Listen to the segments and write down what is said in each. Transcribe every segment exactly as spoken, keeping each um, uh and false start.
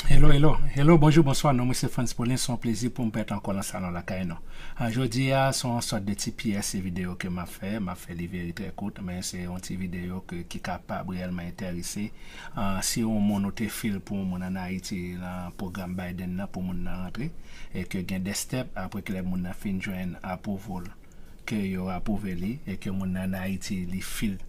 Hello, hello, hello, bonjou, bonswa, non mwen se Frantz Paulin, se yon plezi pou m pèt ankò nan salon lakay nou. An jodi a, se yon sòt de ti P S C videyo ke m ap fè, m ap fè li very trè kout, men se yon ti videyo ke, ki kapab reyèlman enterese. Ah, si yon moun ou te fil pou yon moun ann Ayiti nan pwogram Biden nan pou moun nan rantre, e ke gen de step, apre ke lè moun nan fin jwenn apwouvo l, ke yo apwouve li, e ke moun nan ann Ayiti, li fil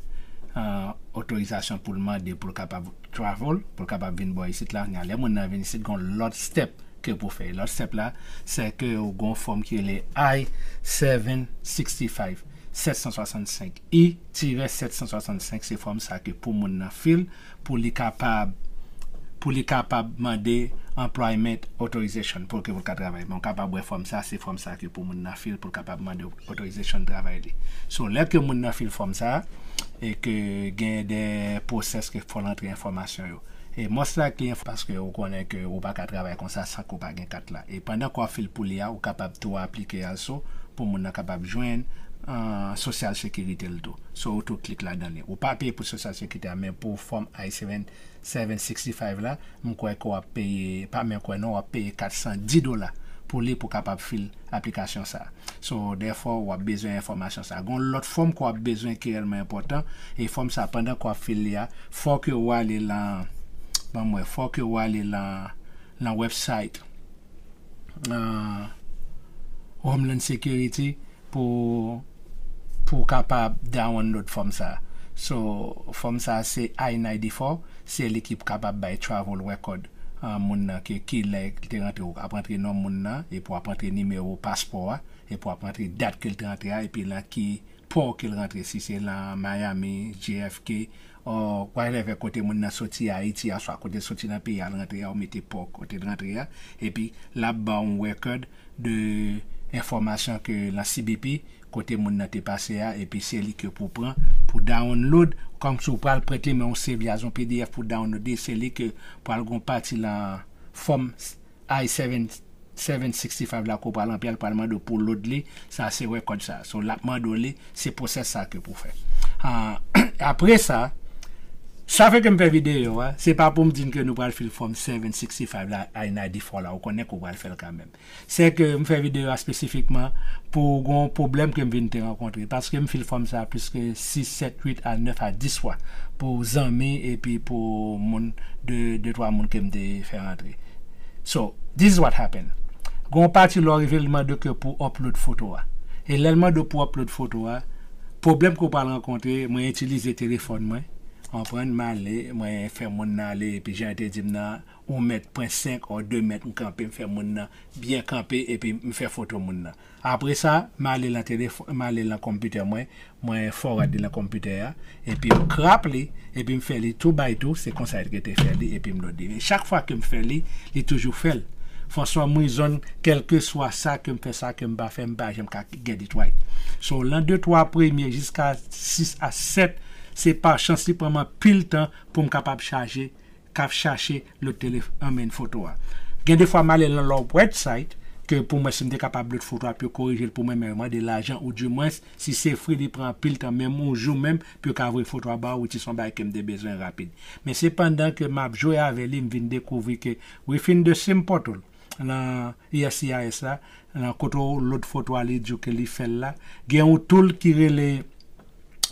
ah, otorizasyon pou l mande pou l kapab travel, pou l kapab vin bò isit la. Nya, lè moun nan vin isit, gon lòt step ke pou fè. Lòt step la, se ke ou gon fòm ki rele I seven sixty-five, sèt san swasannsenk, I tirè sèt san swasannsenk, se fòm sa ke pou moun nan fil, pou li kapab, pou li kapab mande employment authorization, pou ke pou l ka travay. Men ou kapab wè fòm sa, se fòm sa ke pou moun nan fil, pou l kapab mande authorization travay li. So, lè ke moun nan fil fòm sa, e ke gen de pwosès ke fò l antre enfòmasyon yo. E most likely, paske ou konnen ke ou pa ka travay konsa san ke w pa gen kat la. E pandan ke w ap fil pou li a, ou kapab tou aplike also pou moun nan kapab jwenn ah, Social Security l tou. So, ou tou klik ladan li. Ou pa peye pou Social Security a, men pou fòm I seven, seven sixty-five la, m kwè ke w ap peye, pa men kwè non, w ap peye kat san di dola pou li pou kapab fil aplikasyon sa. So, therefore, w ap bezwen enfòmasyon sa. Gon lòt fòm ke w ap bezwen ki reyèlman enpòtan, e fòm sa, pandan ke w ap fil li a, fò ke w ale lan, ban m wè, fò ke w ale lan, lan website ah, Homeland Security pou, pou w kapab download fòm sa. So, fòm sa se I ninety-four, se li ki kapab bay travel record ah, moun nan ke ki lè li te rantre, ou ap rantre non moun nan, epi w ap rantre nimewo paspò a, epi w ap rantre dat ke l te rantre a, epi lan ki pò ke l rantre, si se lan Miami, J F K, or whatever kote moun nan soti Ayiti a, swa kote l soti nan peyi a l rantre a, ou mete pò kote l rantre a, epi l ap ba w yon record de enfòmasyon ke lan C B P, kote moun nan te pase a, epi se li ke pou pran, pou download, kòmsi w pral prent li, men w save li as yon P D F pou download li, se li ke pral gon pati lan fòm I seven, seven sixty-five la ke w pral ranpli a, l pral mande w pou load li, sa se record sa. So, l ap mande w li, se pwosès sa ke pou fè. Ah, apre sa, sa fè ke m fè videyo a, se pa pou m di n ke nou pral fil fòm seven sixty-five la, I ninety-four la, ou konnen ke w pral fè l kanmenm. Se ke m fè videyo a espesifikman pou gon pwoblèm ke m vin te rankontre, paske m fil fòm sa plis ke sis, sèt, uit a nèf a dis fwa pou zanmi epi pou moun, de, de twa moun ke m te fè rantre. So, this is what happened. Gon pati lè w rive, li mande w ke pou upload foto a. E lè l mande w pou upload foto a, pwoblèm ke w pral rankontre, mwen itilize telefòn mwen, w konprann, m ale, mwen fè moun nan ale, epi jan yo te di m nan, yon mèt pwen senk or de mèt, m kanpe, m fè moun nan byen kanpe, epi m fè foto moun nan. Apre sa, m ale lan telefòn, m ale lan konpitè mwen, mwen forward li lan konpitè a, epi m crop li, epi m fè li two by two, se konsa li te fè li, epi m load li. E chak fwa ke m fè li, li toujou fè l. For some reason, kèlkeswa sa ke m fè, sa ke m pa fè, m pa janm ka get it right. So, lan de twa premye jiska sis a sèt, se pa chans li pran m anpil tan pou m kapab chaje, k ap chache load telefòn, anmenn foto a. Gen de fwa m ale lan lòt website, ke pou mwen si m te kapab load foto a pou yo korije l pou mwen, men yo mande lajan, ou dimwens, si se free, li pran anpil tan, menm yon jou menm, pou yo ka voye foto a ba w, which is yon bagay ke m te bezwen rapid. Men sepandan ke m ap jwe avè li, m vin dekouvri ke within the same portal, lan U S C I S la, lan kote w load foto a, li di w ke li fè l la, gen yon tool ki rele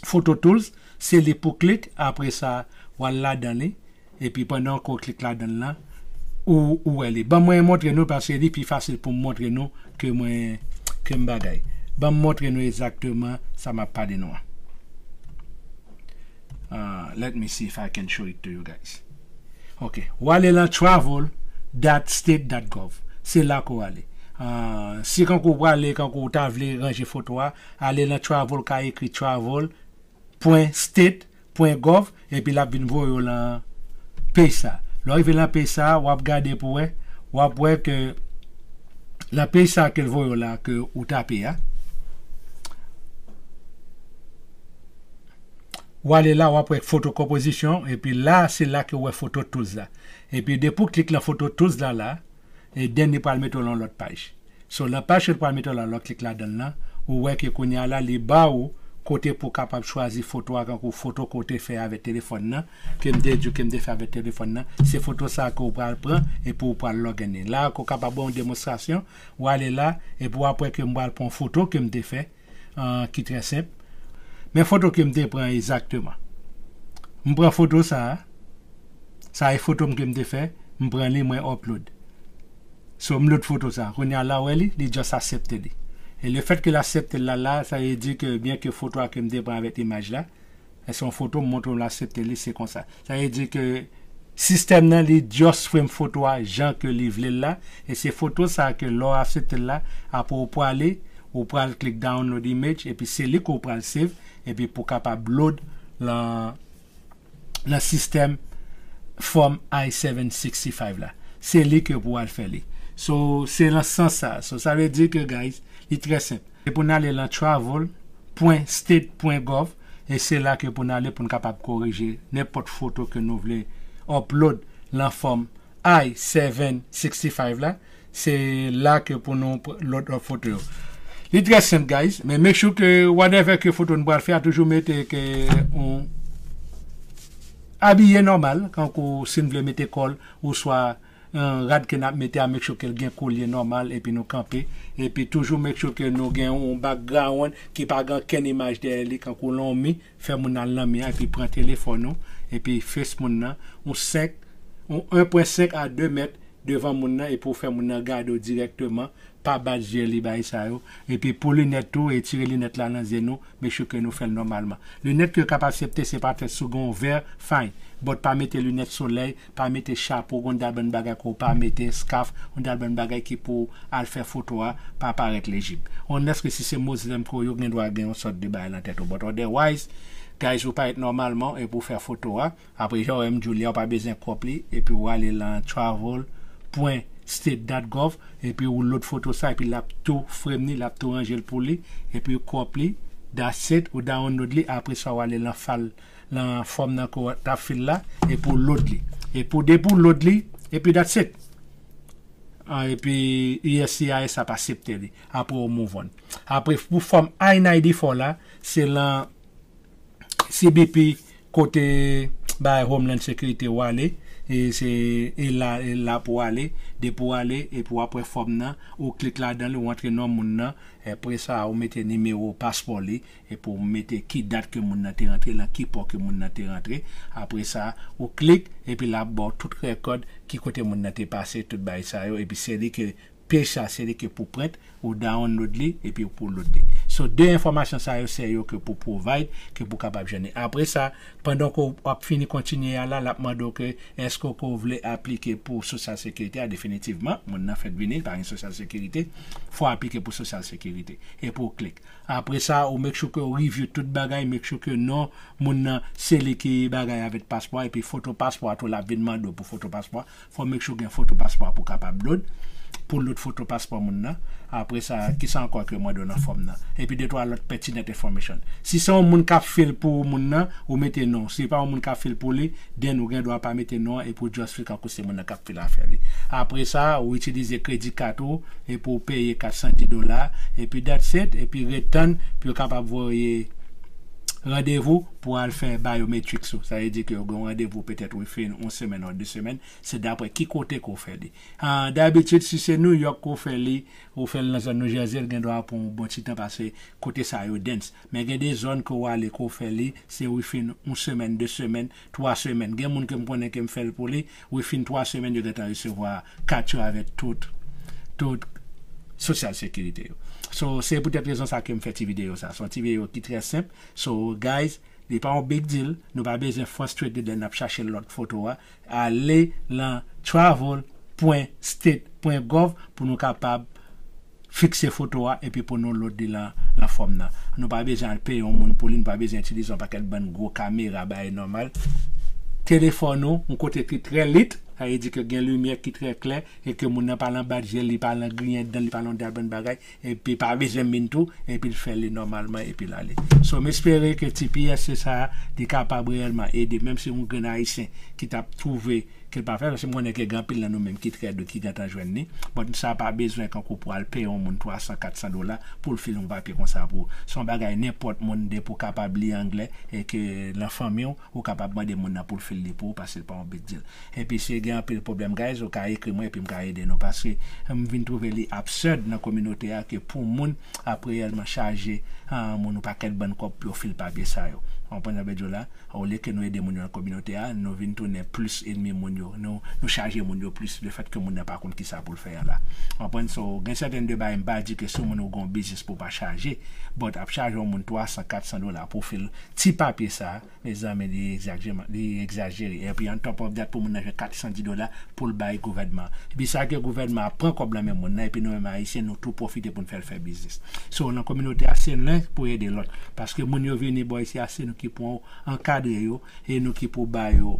Photo Tools, se li pou klik, apre sa, w al ladan li, epi pandan ke w klik ladan l lan, ou, ou wè li. Ban mwen montre nou, paske li pi fasil pou m montre nou ke mwen, ke m bagay. Ban m montre nou egzakteman sa m ap pale nou an. Uh, let me see if I can show it to you guys. Ok, w ale lan travel dot state dot gov. Se la ke w ale. Uh, si kankou w prale, kankou w ta vle ranje foto a, ale lan travel, ka ekri travel pwen state pwen gov, epi l ap vin voye w lan page sa. Lè w rive lan page sa, w ap gade pou wè, w ap wè ke lan page sa ke l voye w la, ke ou tape a, w ale la, w ap wè foto konpozisyon, epi la, se la ke w wè Photo Tools la. Epi depi w klik lan Photo Tools la, la, e then li pral mete w lan lòt paj. So, lan paj ke l pral mete w la, lè w klik ladan l lan, ou wè ke kounye a la, li ba ou kote pou w kapab chwazi foto a, kankou foto ke w te fè avèk telefòn nan, ke m te di w ke m te fè avèk telefòn nan. Se foto sa a ke w pral pran epi w pral log in li. La ke w kapab wè yon demonstrasyon, w ale la, epi w ap wè ke m pral pran yon foto ke m te fè, an, ki trè senp. Men foto ke m te pran egzakteman. M pran foto sa a. Sa e foto m ke m te fè. M pran li, mwen upload. So, m load foto sa. Kounye a la, w wè li, li just aksepte li. E lefèt ke l aksepte l la, la, sa vle di ke byen ke foto a ke m te pran avèk imaj la, e se yon foto m montre w l aksepte li, se konsa. Sa vle di ke sistèm nan, li just frame foto a jan ke li vle l la, e se foto sa ke lè w aksepte l la, apre w prale, ou pral klik download image, epi se li ke w pral save, epi pou kapab load lan, lan sistèm fòm i seven sixty-five la. Se li ke pou al fè li. So, se lan sans sa. So, sa vle di ke, guys, li trè senp. Se pou n ale lan travel pwen state pwen gov, e se la ke pou n ale pou n kapab korije nenpòt foto ke nou vle upload lan fòm i seven sixty-five la. Se la ke pou nou pr-, load up foto yo. Li trè senp, guys, men make sure ke whatever ke foto nou pral fè a, toujou mete ke yon abiye nòmal, kankou si n vle mete kòl, oswa, eh, rad ke n ap mete a, make sure ke l gen kolye nòmal, epi nou kanpe, epi toujou make sure ke nou gen yon background ki pa gen okenn imaj dèyè li, kankou lan mi, fè moun nan al lan mi a, epi pran telefòn ou, epi face moun nan, yon senk, yon en pwen senk a de mèt devan moun nan, epi w fè moun nan gade w dirèkteman, pa bat zye li, bagay sa yo. Epi pou linèt tou, retire linèt la nan zye nou, make sure ke nou fè l nòmalman. Linèt ke yo kapab aksepte, se patèt si w gen yon vè, fine. But pa mete linèt solèy, pa mete chapo, yon dal bann bagay ke w pa mete, scarf, yon dal bann bagay ki pou al fè foto a pa parèt lejib. Unless ke si se Muslim ke w ye, ou gen dwa gen yon sòt de bagay lan tèt ou. But otherwise, guys, ou parèt nòmalman epi w fè foto a. Apre, jan w wè m di w li a, ou pa bezwen crop li, epi w ale lan travel pwen state dot gov, epi ou load foto sa, epi l ap tou frame li, l ap tou ranje l pou li, epi ou crop li, that's it, ou download li, apre sa w ale lan file, lan fòm nan ke w t ap fill la, epi ou load li. Epi w, depi w load li, epi that's it. Ah, epi U S C I S ap aksepte li. Apre ou move on. Apre pou fòm I ninety-four la, se lan C B P kote bay Homeland Security w ale, e se, e la, e la pou w ale, depi w ale, epi w ap wè fòm nan, ou klik ladan li, ou antre non moun nan, apre sa, ou mete nimewo paspò li, epi w mete ki dat ke moun nan te rantre, lan ki pò ke moun nan te rantre, apre sa, ou klik, epi l ap ba w tout rèkòd, ki kote moun nan te pase, tout bagay sa yo, epi se li ke page sa, se li ke pou print, ou download li, epi ou pou load li. So, de enfòmasyon sa yo, se yo ke pou provide, ke pou kapab jwenn li. Apre sa, pandan ke w ap fini kontinye a la, l ap mande w ke èske ke w vle aplike pou Social Security a, definitivman, moun nan fèk vini, li pa gen Social Security, fò w aplike pou Social Security. Epi w klik. Apre sa, ou make sure ke w review tout bagay, make sure ke non moun nan, se li ki bagay avèk paspò a, epi foto paspò a tou, l ap vin mande w pou foto paspò a. Fò make sure gen foto paspò a pou kapab load, pou load foto paspò moun nan. Apre sa, kisa ankò ke mande w nan fòm nan? Epi de twa lòt pertinent information. Si se yon moun k ap fill pou moun nan, ou mete non. Si pa yon moun k ap fill pou li, then ou gen dwa pa mete non, epi ou just fill kankou se moun nan k ap fill afè li. Apre sa, ou itilize kredi kat ou, epi ou peye kat san di dola, epi that's it, epi ret tann pou yo kapab voye randevou pou al fè biometrics ou. Sa vle di ke yo gen yon randevou petèt within yon semèn ou de semèn, se dapre ki kote ke w fè li. Ah, dabitid, si se New York ke w fè li, ou fè l nan zòn New Jersey, l gen dwa pran yon bon ti tan paske kote sa yo dense. Men gen de zòn ke w ale ke w fè li, se within yon semèn, de semèn, twa semèn. Gen moun ke m konnen ke m fè l pou li, within twa semèn, yo gentan resevwa kat yo avèk tout, tout Social Security yo. So, se poutèt rezon sa ke m fè ti videyo sa. Se yon ti videyo ki trè senp. So, guys, li pa yon big deal. Nou pa bezwen frustrate dedan n ap chache lòt foto a. Ale lan travel pwen state pwen gov pou nou kapab fikse foto a epi pou nou load li lan, lan fòm nan. Nou pa bezwen al peye yon moun pou li, nou pa bezwen itilize yon pakèt bann gwo kamera, bagay nòmal. Telefòn ou, yon kote ki trè lit, sa vle di ke gen limyè ki trè klè, e ke moun nan pa lan bat je l, li pa lan griyen dan l, li pa lan dal bann bagay, epi pa bezwen min tou, epi l fè li nòmalman, epi l ale. So, m espere ke ti P S C sa a, li kapab reyèlman ede, menm si yon grenn Ayisyen ki t ap twouve ke l pa fè, paske m konnen ke gen anpil nan nou menm ki trè dou ki gentan jwenn li. But sa pa bezwen kankou pou al peye yon moun twa san, kat san dola pou l file yon papye konsa pou ou. Se yon bagay nenpòt moun depi w kapab li anglè e ke nan fanmi w, ou kapab mande moun nan pou l file li pou ou paske l pa yon big deal. Epi si gen anpil pwoblèm, guys, ou ka ekri mwen epi m ka ede nou paske m vin twouve li absurd nan kominote a ke pou moun ap reyèlman chaje ah, moun yon pakèt bann kòb pou yo file papye sa yo. Ou konprann sa m vle di w la? Olye ke nou ede moun yo nan kominote a, nou vin tounen plis ènmi moun yo. Nou, nou chaje moun yo plis lefèt ke moun nan pa konn kisa pou l fè a la. Ou konprann? So, gen sèten de bagay m pa di ke si yon moun ou gen yon biznis pou w pa chaje, but ap chaje yon moun twa san, kat san dola pou file ti papye sa, mezanmi, li egzajere, li egzajere. Epi on top of that, pou moun nan jwenn kat san dis dola pou l bay gouvènman. Epi sa ke gouvènman ap pran kòb lan men moun nan, epi nou menm Ayisyen, nou tou pwofite pou n fè l fè biznis. So, nan kominote a, se len pou ede lòt. Paske moun yo vini bò isi a, se nou ki pou ankadre yo, e nou ki pou ba yo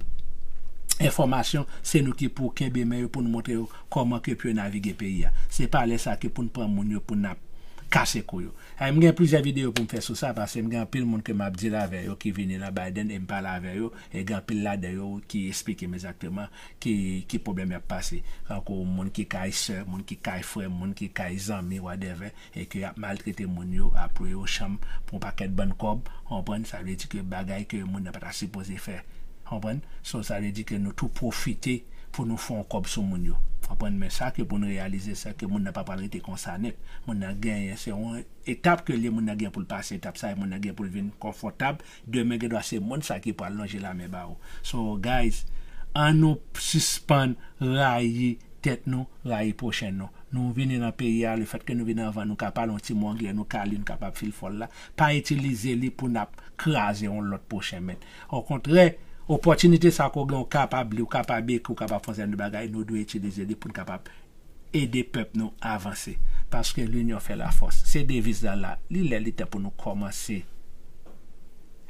enfòmasyon, se nou ki pou kenbe men yo pou nou montre yo kòman ke pou yo navige peyi a. Se pa lè sa ke pou n pran moun yo pou n ap kase kou yo. Ay, m gen plizyè videyo pou m fè sou sa, paske m gen anpil moun ke m ap deal avè yo ki vini nan Biden e m pale avè yo, e gen anpil ladan yo ki esplike m egzakteman ki, ki pwoblèm y ap pase. Tankou moun ki kay sè, moun ki kay frè, moun ki kay zanmi, whatever, e ke y ap maltrete moun yo, ap lwe yo chanm pou yon pakèt bann kòb, konprann? Sa vle di ke bagay ke moun nan pa ta sipoze fè. Konprann? So, sa vle di ke nou tou pwofite pou nou fè yon kòb sou moun yo. Konprann? Men sa ke pou nou reyalize, se ke moun nan pa pral rete konsa nèt. Moun nan genyen, se yon etap ke li moun nan gen pou l pase, etap sa, moun nan gen pou l vin konfòtab. Demen, gen dwa se moun sa ki pral lonje lamen ba ou. So, guys, an nou sispann rayi tèt nou, rayi pwochen nou. Nou vini nan peyi a, lefèt ke nou vini anvan, nou ka pale yon ti mo anglè, nou ka li, nou kapab fil fòl la. Pa itilize li pou n ap kraze yon lòt pwochen, men okontrè, opòtinite sa ke w gen, ou kapab li, ou kapab ekri, ou kapab fè yon sèten de bagay, nou dwe itilize li pou n kapab ede pèp nou avanse. Paske l'union fait la force. Se deviz la la. Li lè, li tan pou nou kòmanse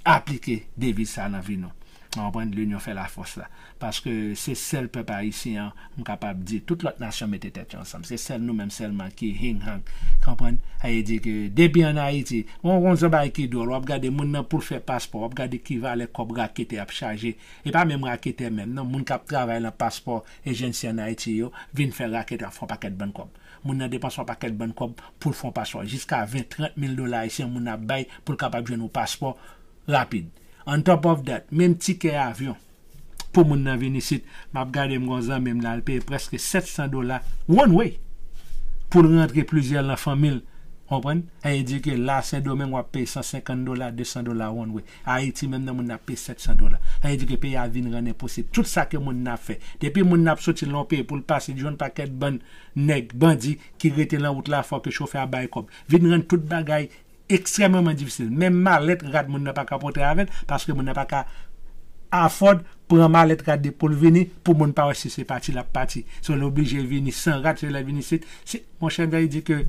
aplike deviz sa nan vi nou. Ou konprann? L'union fait la force la. Paske se sèl pèp ayisyen an, m kapab di, tout lòt nasyon mete tèt yo ansanm. Se sèl nou menm sèlman ki hing hang. Konprann? Sa vle di ke depi ann Ayiti, yon, yon zòbay ki dwòl, w ap gade moun nan pou l fè paspò, w ap gade ki valè kòb raketè ap chaje. E pa menm raketè menm, non, moun k ap travay nan paspò ejensi ann Ayiti yo, vin fè raketè ap fè yon pakèt bann kòb. Moun nan depanse yon pakèt bann kòb pou l fè yon paspò. Jiska ven, trant mil dola ayisyen moun nan ap bay pou l kapab jwenn yon paspò rapid. On top of that, menm tikè avyon pou moun nan vin isit, m ap gade m gon zanmi m la, l peye prèske sèt san dola one way pou l rantre plizyè nan fanmi l. Konprann? Sa vle di ke la, Sendomeng, w ap peye san senkant dola, de san dola one way. Ayiti menm nan moun nan ap peye sèt san dola. Sa vle di ke peyi a vin rann enposib. Tout sa ke moun nan ap fè. Depi moun nan ap soti nan yon peyi pou l pase, jwenn pakèt bann nèg, bandi, ki rete nan wout la, fò ke chofè a bay kòb. Vin rann tout bagay ekstrèmeman difisil. Menm malèt rad moun nan pa ka pote avè l, paske moun nan pa ka afford pran malèt rad li pou l vini, pou moun pa wè si se pati l ap pati. So, l oblije vini san rad, se lè vini isit. Se, monchè, m ta di ke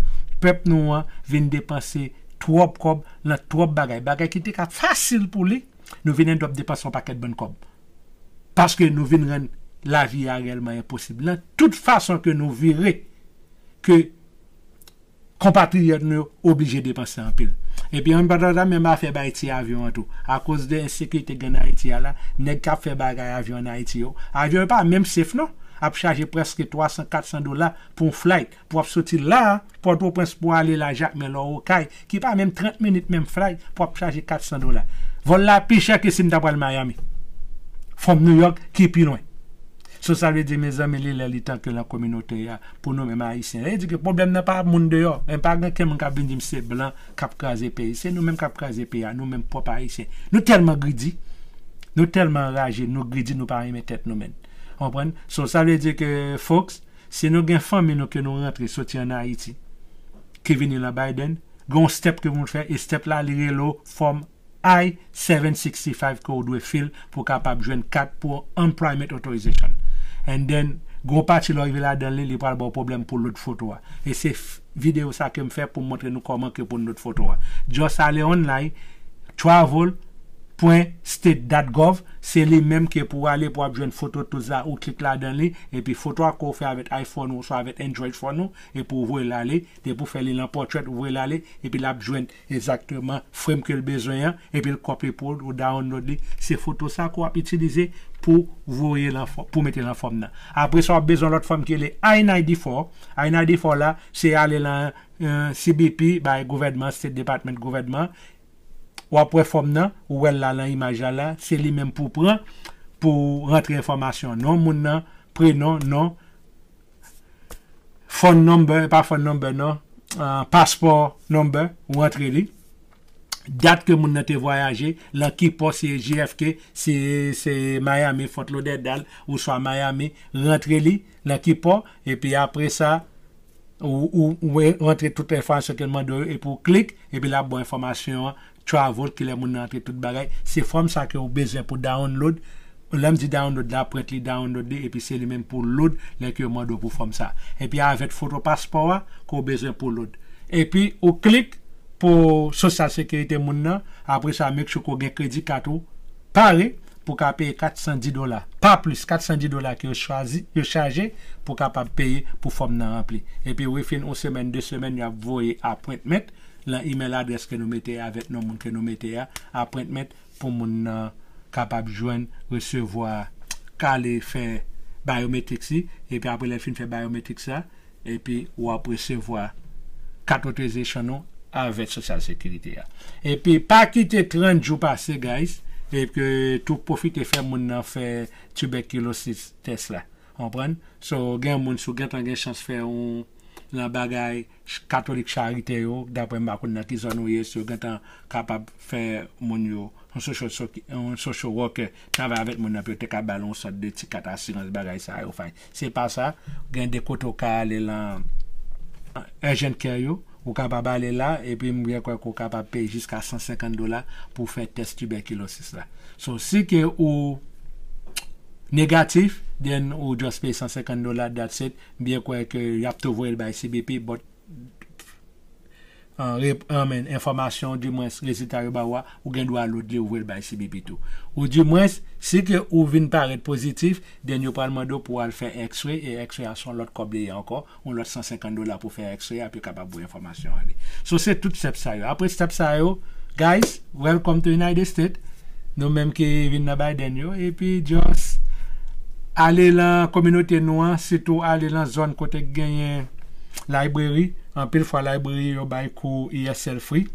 pèp nou an vin depanse twòp kòb nan twòp bagay. Bagay ki te ka fasil pou li, nou vin end up depanse yon pakèt bann kòb. Paske nou vin rann lavi a reyèlman enposib. Nan tout fason ke nou vire, ke konpatriyòt nou yo oblije depanse anpil. Epi an padan sa, menm afè bay ti avyon an tou. Akoz de ensekirite gen nan Ayiti a la, nèg k ap fè bagay avyon ann Ayiti yo, avyon yo pa menm safe non. Ap chaje prèske twa san, kat san dola pou yon flight, pou w ap soti la a, Pòtoprens pou w ale la Jakmèl, Okay, ki pa menm trant minit menm flight, pou w ap chaje kat san dola. Vòl la pi chè ke si m ta pral Miami. From New York, ki pi lwen. So, sa vle di, mezanmi, li lè li tan ke nan kominote a, pou nou menm Ayisyen. Sa vle di ke pwoblèm nan pa moun deyò. Men pa gen okenn moun k ap vin di m se blan k ap kraze peyi. Se nou menm k ap kraze peyi a, nou menm pwòp Ayisyen. Nou tèlman gridi. Nou tèlman anraje, nou gridi, nou pa renmen tèt nou menm. Konprann? So, sa vle di ke, folks, si nou gen fanmi nou ke nou rantre soti ann Ayiti, ki vini nan Biden, gen yon step ke moun fè, e step la, li rele w Form I seven sixty-five ke w dwe fil pou w kapab jwenn kat pou Employment Authorization. And then, gwo pati lè w rive ladan li, li pral ba w pwoblèm pou load foto a. E se f-, videyo sa ke m fè pou m montre nou kòman ke pou n load foto a. Just ale online, travel, pwen state dot gov, se li menm ke pou w ale pou w ap jwenn foto tout sa, ou klik ladan li, epi foto a ke w fè avèk iPhone ou swa avèk Android phone ou, epi w voye l ale, depi w fè li nan portrait, ou voye l ale, epi l ap jwenn egzakteman frame ke l bezwen an, epi l kòpye pou ou, ou download li. Se foto sa ke w ap itilize pou voye l an fò-, pou mete l an fòm nan. Apre sa, w ap bezwen lòt fòm ki rele I ninety-four. I ninety-four la, se ale nan, eh, C B P, bay gouvènman, State Department gouvènman, w ap wè fòm nan, ou wè l la nan imaj la, la, se li menm pou pran, pou rantre enfòmasyon non moun nan, prenon, non, phone number, e pa phone number non, ah, passport number, ou rantre li. Dat ke moun nan te vwayaje, lan ki pò, si JFK, si se Miami, Fort Lauderdale, ou swa Miami, rantre li, lan ki pò, epi apre sa, ou, ou, ou rantre tout enfòmasyon ke l mande w yo, epi w klik, epi l ap ba w enfòmasyon an, travel, kilè moun nan antre, tout bagay. Se fòm sa ke w bezwen pou download. Lè m di download la, print li, download li, epi se li menm pou load, lè ke yo mande w pou fòm sa. Epi avèk foto paspò a, ke w bezwen pou load. Epi ou klik pou sosyal sekirite moun nan, apre sa, make sure ke w gen kredi kat ou pare pou ka peye kat san di dola. Pa plis, kat san di dola ke yo chwazi, yo chaje pou kapab peye pou fòm nan ranpli. Epi wi, fin yon semèn, de semèn, y ap voye appointment lan email adrès ke nou mete avèk non moun ke nou mete a, appointment pou moun nan kapab jwenn, resevwa, k ale fè biometrics li, epi apre lè l fin fè biometrics la, epi w ap resevwa kat authorization ou avèk Social Security a. Epi pa kite trant jou pase, guys, epi tou pwofite fè moun nan fè tuberculosis test la. Konprann? So, gen moun, si w gentan gen chans fè yon, nan bagay ch-, katolik charite yo, daprè m pa konn nan ki zòn ou ye, si yo gentan kapab fè moun yo yon social, soki-, yon social worker, travay avèk moun nan, pou yo te ka ba l yon sòt de ti kat asirans bagay sa yo, fine. Se pa sa, gen de kote w ka ale lan urgent care yo, ou kapab ale la, epi m byen kwè ke w kapab peye jiska san senkant dola pou fè test tuberculosis la. So, si ke ou negatif, then ou just peye san senkant dola, that's it. M byen kwè ke y ap tou voye l bay C B P, but, uh, rep-, I mean, enfòmasyon, dimwens, rezilta yo ba w a, ou gen dwa load li, ou voye l bay C B P tou. Ou dimwens, si ke ou vin parèt pozitif, then yo pral mande w pou w al fè X-ray, e X-ray a se yon lòt kòb li ye ankò, yon lòt san senkant dola pou fè X-ray a, pou yo kapab voye enfòmasyon ale. So, se tout step sa yo. Apre step sa yo, guys, welcome to United States. Nou menm ki vin nan Biden yo, epi just ale lan kominote nou an, sitou ale lan zòn kote k genyen library. Anpil fwa library yo bay kou E S L free.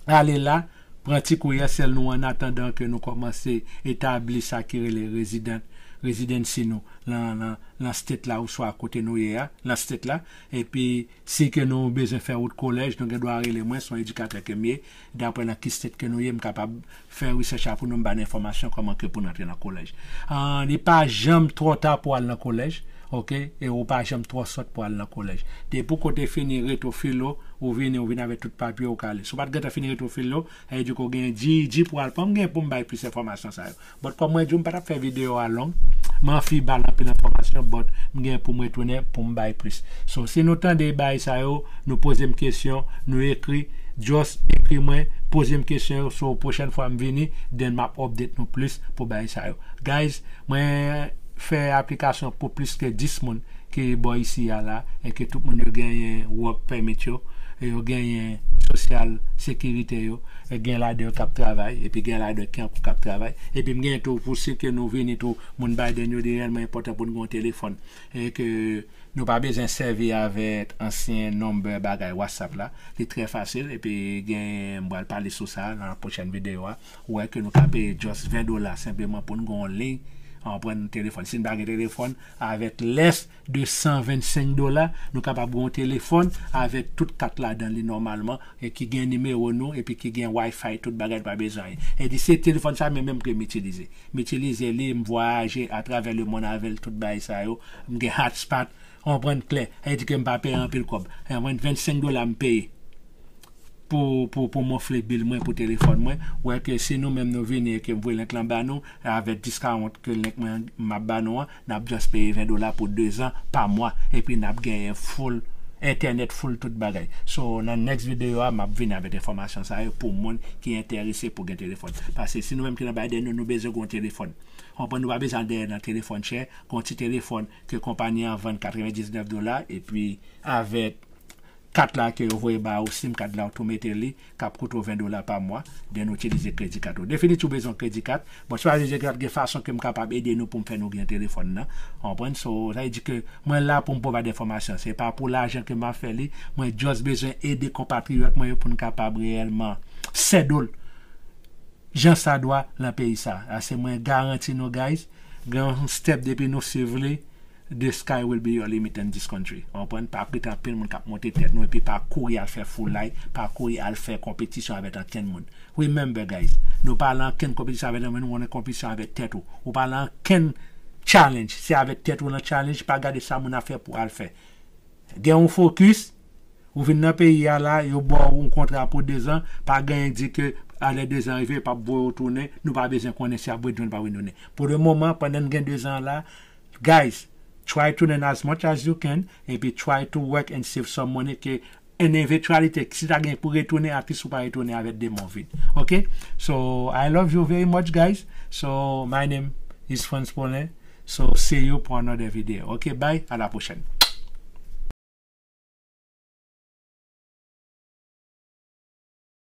Ale la, pran ti kou E S L nou an atandan ke nou kòmanse etabli sa ki rele resident, residency nou lan, lan, lan state la oswa kote nou ye a, lan state la. Epi, si ke nou bezwen fè wout kolèj, nou gen dwa rele mwen, se yon edikatè ke m ye. Daprè nan ki state ke nou ye, m kapab fè research la pou nou, m ba n enfòmasyon kòman ke pou n antre nan kolèj. Ah, li pa janm twò ta pou al nan kolèj, oke? E ou pa janm twò sòt pou al nan kolèj. Depi w kote fini reto filo, ou vini, ou vini avèk tout papye, ou ka ale. Si w pa t gentan fini reto filo, sa vle di ke w gen G E D pou al. Pa m gen pou m bay plis enfòmasyon sa yo. But kòm mwen di w, m pa t ap fè videyo a long. M anvi ba l anpil enfòmasyon, but m gen pou m retounen pou m bay plis. So, si nou tande bagay sa yo, nou poze m kesyon, nou ekri, just ekri mwen, poze m kesyon yo, so pwochèn fwa m vini, then m ap update nou plis pou bagay sa yo. Guys, mwen fè aplikasyon pou plis ke dis moun ki bò isi a la, e ke tout moun yo genyen work permit yo, e yo genyen sosyal sekirite yo, e gen ladan yo k ap travay, epi gen ladan ki ankò k ap travay. Epi m genyen tou, pou si ke nou vini tou, moun Biden yo, li reyèlman enpòtan pou n gen yon telefòn, e ke nou pa bezwen sèvi avèk ansyen number bagay WhatsApp la. Li trè fasil, epi gen, m pral pale sou sa nan pwochèn videyo a. Ou wè ke nou ka peye just ven dola senpleman pou n gen yon liy, ann pran telefòn. Si n pa gen telefòn, avèk lès de san vennsenk dola, nou kapab gen yon telefòn avèk tout kat ladan li nòmalman, e ki gen nimewo nou, epi ki gen Wi-Fi, tout bagay, nou pa bezwen anyen. E di se telefòn sa menm, menm ke m itilize. M itilize li, m vwayaje atravè lemonn avè l, tout bagay sa yo. M gen hotspot, ou konprann klè. Sa vle di ke m pa peye anpil kòb. Sa vle di vennsenk dola m peye pou, pou, pou m wonfle bil mwen pou telefòn mwen. Ou wè ke si nou menm nou vini e ke m voye link lan ba nou, avèk discount ke link mwen m ap ba nou an, n ap just peye ven dola pou dezan pa mwa, epi n ap genyen full entènèt full tout bagay. So, nan next video a, m ap vini avèk enfòmasyon sa yo pou moun ki enterese pou gen telefòn. Paske si nou menm ki nan bay dènye, nou bezwen gen yon telefòn. Konprann, nou pa bezwen al dèyè nan telefòn chè, gen yon ti telefòn ke konpayi an vann katrevendiznèf dola, epi avèk kat la ke yo voye ba ou, sim kat la ou tou mete li, k ap koute w ven dola pa mwa, then ou itilize kredi kat ou. Definitivman ou bezwen kredi kat, but si w pa itilize kredi kat, gen fason ke m kapab ede nou pou m fè nou gen telefòn nan. Konprann? So, sa vle di ke mwen la pou m provide enfòmasyon. Se pa pou lajan ke m ap fè li, mwen just bezwen ede konpatriyòt mwen yo pou n kapab reyèlman settle jan sa dwa nan peyi sa. Ase mwen garanti nou, guys, gen yon step depi nou swiv li, the sky will be your limit in this country. Ou konprann? Pa kite anpil moun k ap monte tèt nou epi pa kouri al fè foulay, pa kouri al fè konpetisyon avèk ankenn moun. Remember, guys, nou pa lan ankenn konpetisyon avèk lòt moun, nou lan konpetisyon avèk tèt ou. Ou pa lan ankenn challenge, se avèk tèt ou lan challenge, pa gade sa moun ap fè pou al fè. Gen yon focus, ou vin nan peyi a la, yo ba w yon kontra pou dezan, pa gen anyen di ke alè dezan rive, p ap voye w tounen, nou pa bezwen konnen si ap retounen, pa retounen. Pou le moman, pandan n gen dezan la, guys, try to learn as much as you can, epi try to work and save some money ke an eventualite, si ta gen pou retounen, at least ou pa retounen avèk de men vid. Ok? So, I love you very much, guys. So, my name is Frantz Paulin. So, see you pou another video. Ok, bye, à la prochaine.